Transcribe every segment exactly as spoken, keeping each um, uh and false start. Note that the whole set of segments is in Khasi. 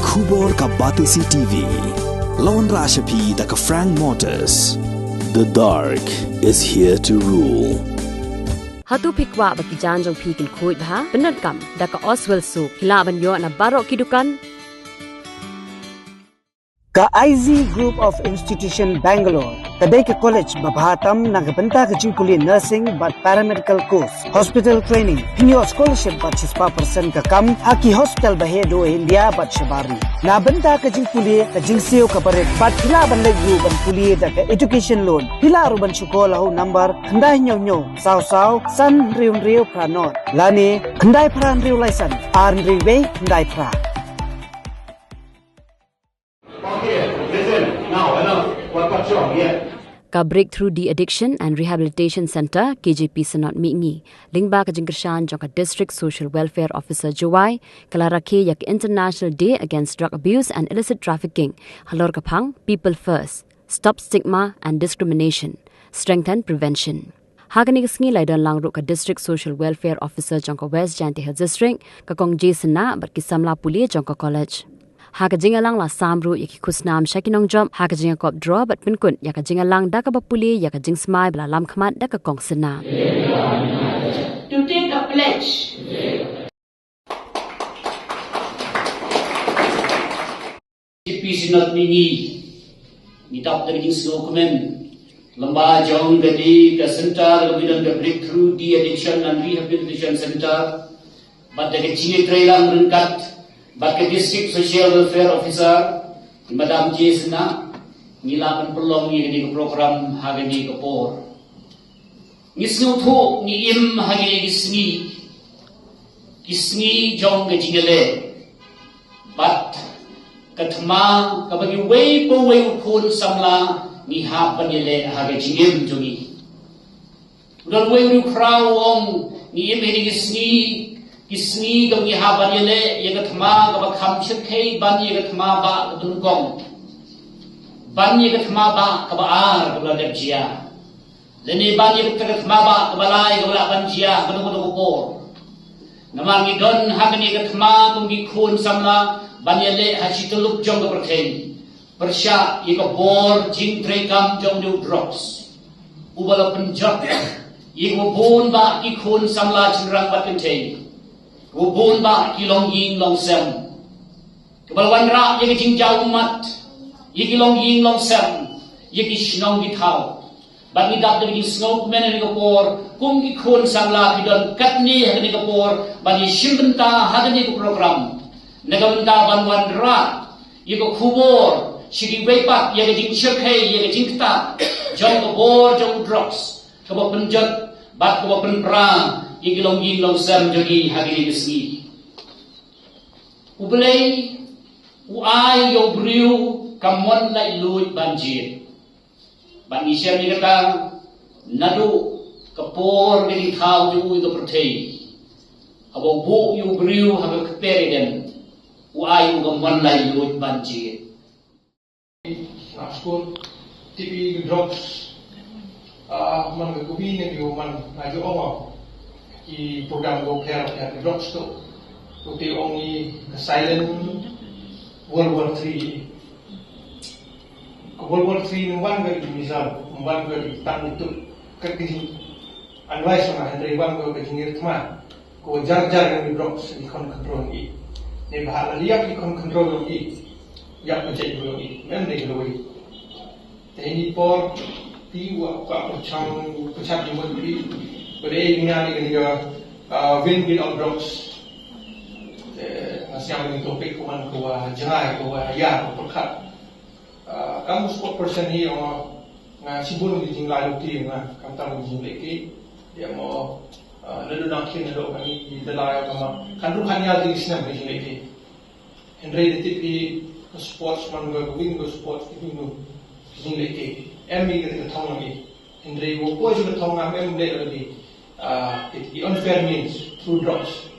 Khubor ka Batesi T V. Lawan Rashapi da ka Frank Motors. The dark is here to rule. Hato phi kwah ba ki jaiñ jong phi kin khuid bha? Pyndonkam da ka Oswell Soap. Phi lah ban ïoh na baroh ki dukan. Ka I Z Group of Institution Bangalore ka dei ka college ba bha tam na ka bynta ka jingpule nursing bad paramedical course, hospital training. Phin ïoh scholarship bad shispah percent ka kam ha ki hospital ba heh duh India bad shabar ri. Na bynta ka jingpule, ka jingsiew kaba rit bad phi lah ban leit ruh ban pule da ka education loan. Phi lah ruh ban shu call ha u number khyndai hynñiew hynñiew saw saw san hynriew hynriew phra nod lane khyndai phra hynriew lai san ar hynriew wei khyndai phra. Okay, listen. Now, enough. Wat pat shong, yeah. Ka Breakthrough De-Addiction and Rehabilitation Centre, K J P Sanot Mihngi, lyngba ka jingkyrshan jong ka District Social Welfare Officer Jowai, ka la rakhe ïa ka International Day Against Drug Abuse and Illicit Trafficking halor ka phang People First, Stop Stigma and Discrimination, Strengthen Prevention. Ha kane ka sngi la ïadon lang ruh ka District Social Welfare Officer jong ka West Jaintia Hills District, ka Kong J Synnah bad ki samla pule jong ka college. Ha ka jingïalang la sam ruh ïa ki khusnam sha ki nongjop ha ka jingïakop draw bad pynkut ïa ka jingïalang da kaba pule ïa ka jingsmai ba la lam khmat da ka Kong Synnah. To take a pledge. K J P Sanot Mihngi, ngi dap da ka jingsngewkmen lyngba jong kane ka centre kaba ngi don ka Breakthrough De-Addiction and Rehabilitation Centre bad da ka jingïatreilang ryngkat bad ka District Social Welfare Officer, i Madam J Synnah, ngi lah ban pynlong ïa kane ka program ha kane ka por. Ngi sngewthuh ngi im ha kine ki sngi, ki sngi jong ka jingïaleh bad ka thma kaba ngi uwei pa uwei u khun samla ngi hap ban ïaleh ha ka jingim jong ngi. U don uwei u riewphra u ong, ngi im ha kine ki sngi, ki sngi kaba ngi hap ban ïaleh ïa ka thma kaba kham shyrkhei ban ïa ka thma bah kaba nyngkong, ban ïa ka thma bah kaba ar kaba la dep jia, lane ban ïa ka thma bah kaba lai kaba lah ban jia ha kano kano ka por. Namar ngi don ha kane ka thma kum ki khun samla ban ïaleh ha shi tyllup jong ka pyrthei pyrshah ïa ka bor jingtreikam jong u drugs, uba la pynjot ïa kiba bun bah ki khun samla shynrang bad kynthei, kiba bun bah ki longïing longsem, kaba la wanrah ïa ka jingjaw ummat, ïa ki longïing longsem, ïa ki shnong ki thaw. Bad ngi dap da ka jingsngewkmen ha kane ka por, kum ki khun samla phi don katne ha kane ka por ban ïashim bynta ha kane ka program, na ka bynta ban wanrah ïa ka khubor sha kiwei pat ïa ka jingshyrkhei, ïa ka jingktah jong ka bor jong u drugs, kaba pynjot bad kaba pynpra ïa ki longïing longsem jong ngi ha kine ki sngi. U Blei u ai ïa u briew ka mon laitluid ban jied. Bad ngi shem ïa kata naduh ka por ka jingthaw jong u ïa ka pyrthei, haba u buh ïa u briew ha ka kper Eden, u ai u ka mon laitluid ban jied. Nga skur, tip ïa ki drugs, ah, man ka kawei na ki, man nga ju ong, ki program ko pher pher ki drugs to. Ko te ong i ka silent World War Three. Ka World War Three nang wan ka ki missile, nang wan ka ki tang itu, ka ki advice na hynrei wan ka ki jingir thma. Ko jar jar ïa ki drugs ki khon control ïa i. Ne ba ha la liak ki khon control ïa i. Ïa ka jait ïa i. Mem dei ka lawei. Te ni por ti wa ka pyrchang pyrchang ïa i. Ba dei nga ni ka ni ka, ah, win without drugs. Te nga siang ni topik ko man ko wa jngai ko wa ya ko pyrkhat. Ah, kam spokesperson hi ong nga shibun ki jinglai luti nga kam tam ki jingleh ki. Ïa mo, ah, naduh nangkhin naduh kani ki dalai ka ma kan ruh kan ïa ki snem ki jingleh ki. Hynrei da tip ki sportsman ka win ka sports ki win ki jingleh ki. Em ki ka thong ki. Hynrei wo ko ji ka thong nga em leh ki, ah, ki, ki unfair means through drugs.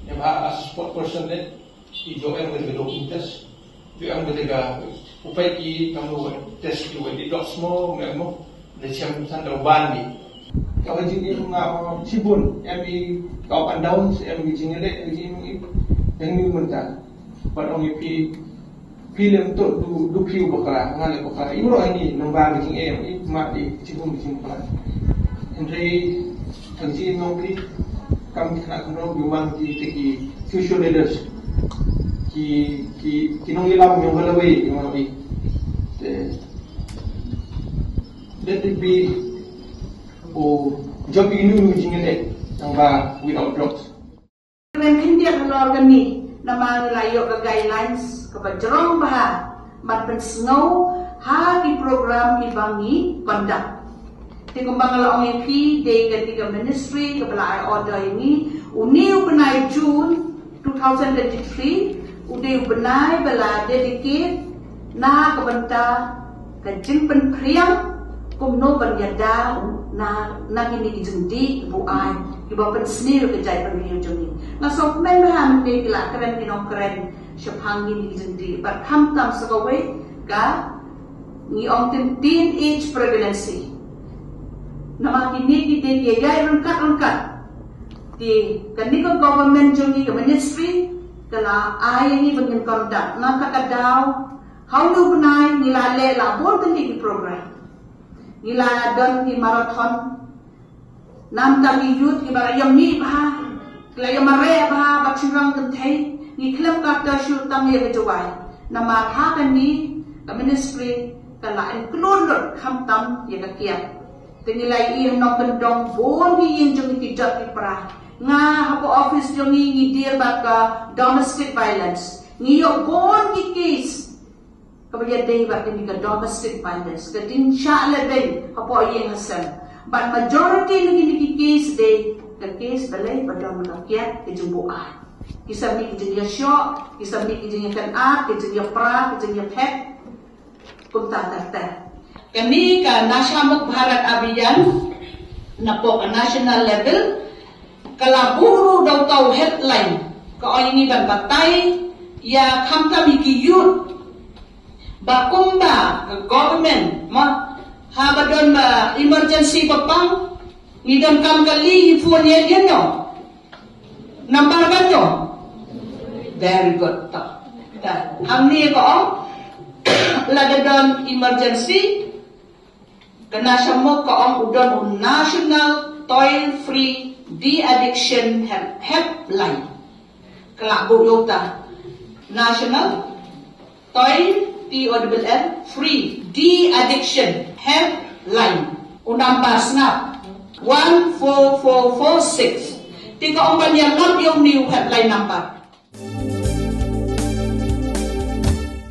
Ïa ba as a sport person ne, i jo em kata ka doping test. Jo em kata ka upai ki kam lo test ki wei di drugs mo, me mo. Da chem san da ban ni. Ka ba jing ni nga mo shibun, em i ka up and down, em i jing le, em i jing i, em i mynta. Bad ong ïa phi, phi lem to du, du phi u bakla, nga leh bakla. I mro ani nang ba ki jing em, i ma di jing hum jing bakla. Hynrei tang ji nong phi kam ki khynnah khynrong, ki man ki te ki future leaders. Ki, ki, ki nongïalam ïong ka lawei, ki man i. Te let it be, u jop ïa kino kino jingïaleh tang ba without drugs. Kren khyndiat halor kane, namar ngi la ïoh ka guidelines kaba jrong bha ban pynsngew ha ki program kiba ngi conduct. Te kumba nga la ong ïa phi, dei ka, dei ka ministry kaba la ai order ïa ngi. Une u bnai June two thousand twenty-three u dei u bnai ba la dedicate na ka bynta ka jingpynphriang kumno ban ïada na, na kine ki jingdih kiba u ai, kiba pynsniew ïa ka jaitbynriew jong ngi. Nga sngewkmen bha mynne ki la kren ki nongkren shaphang kine ki jingdih, bad khamtam sa kawei ka, ngi ong, teen, teenage pregnancy. Namar kine ki dei ki ïaid ryngkat ryngkat. Te kane ka government jong ngi, ka ministry, ka la ai ïa ngi ban ngin conduct. Namar kata ka daw ha une u bnai ngi la leh la bun tylli ki program. Ngi la don ki marathon. Namar ki youth kiba la ïa mih bha, ki la ïa mareh bha bad shynrang kynthei, ngi khlem kata shuh tang ïa ka Jowai. Namar ha kane ka ministry ka la include lut khamtam ïa ka kiad. Te ngi la ïohi ha nongkyndong bun ki ïing jong ngi ki jot ki pra. Nga hapoh office jong ngi ngi deal bad ka domestic violence. Ngi ïoh bun ki case kaba ïadei bad kane ka domestic violence, ka jingshah lehbeiñ hapoh ïing ha sem. Bad majority na kine ki case dei ka case balei ba don ka kiad, ka jingbuaid. Ki sa mih ki jingïashoh, ki sa mih ki jingïakynad, ki jingïapra, ki jingïaphet. Kumta ter ter. Kane ka Nasha Mukt Bharat Abhiyan napoh ka national level ka la buh ruh da uta u headline, ka ong ïa ngi ban batai ïa khamtam ïa ki youth. Ba kumba ka government, ma, haba don ba emergency ba pang, ngi donkam kali ïa phone ïa ïa no. Nambar ba no. Very good to. Hangne ka ong, lada don emergency, ka Nasha Mukt ka ong u don u National Toil Free De-addiction Help, Helpline. Ka la buh ïa uta National Toil, T O L L, Free De-addiction Helpline. U nambar sngap, one four four four six. Te ka ong ban ïalap ïa une u helpline number.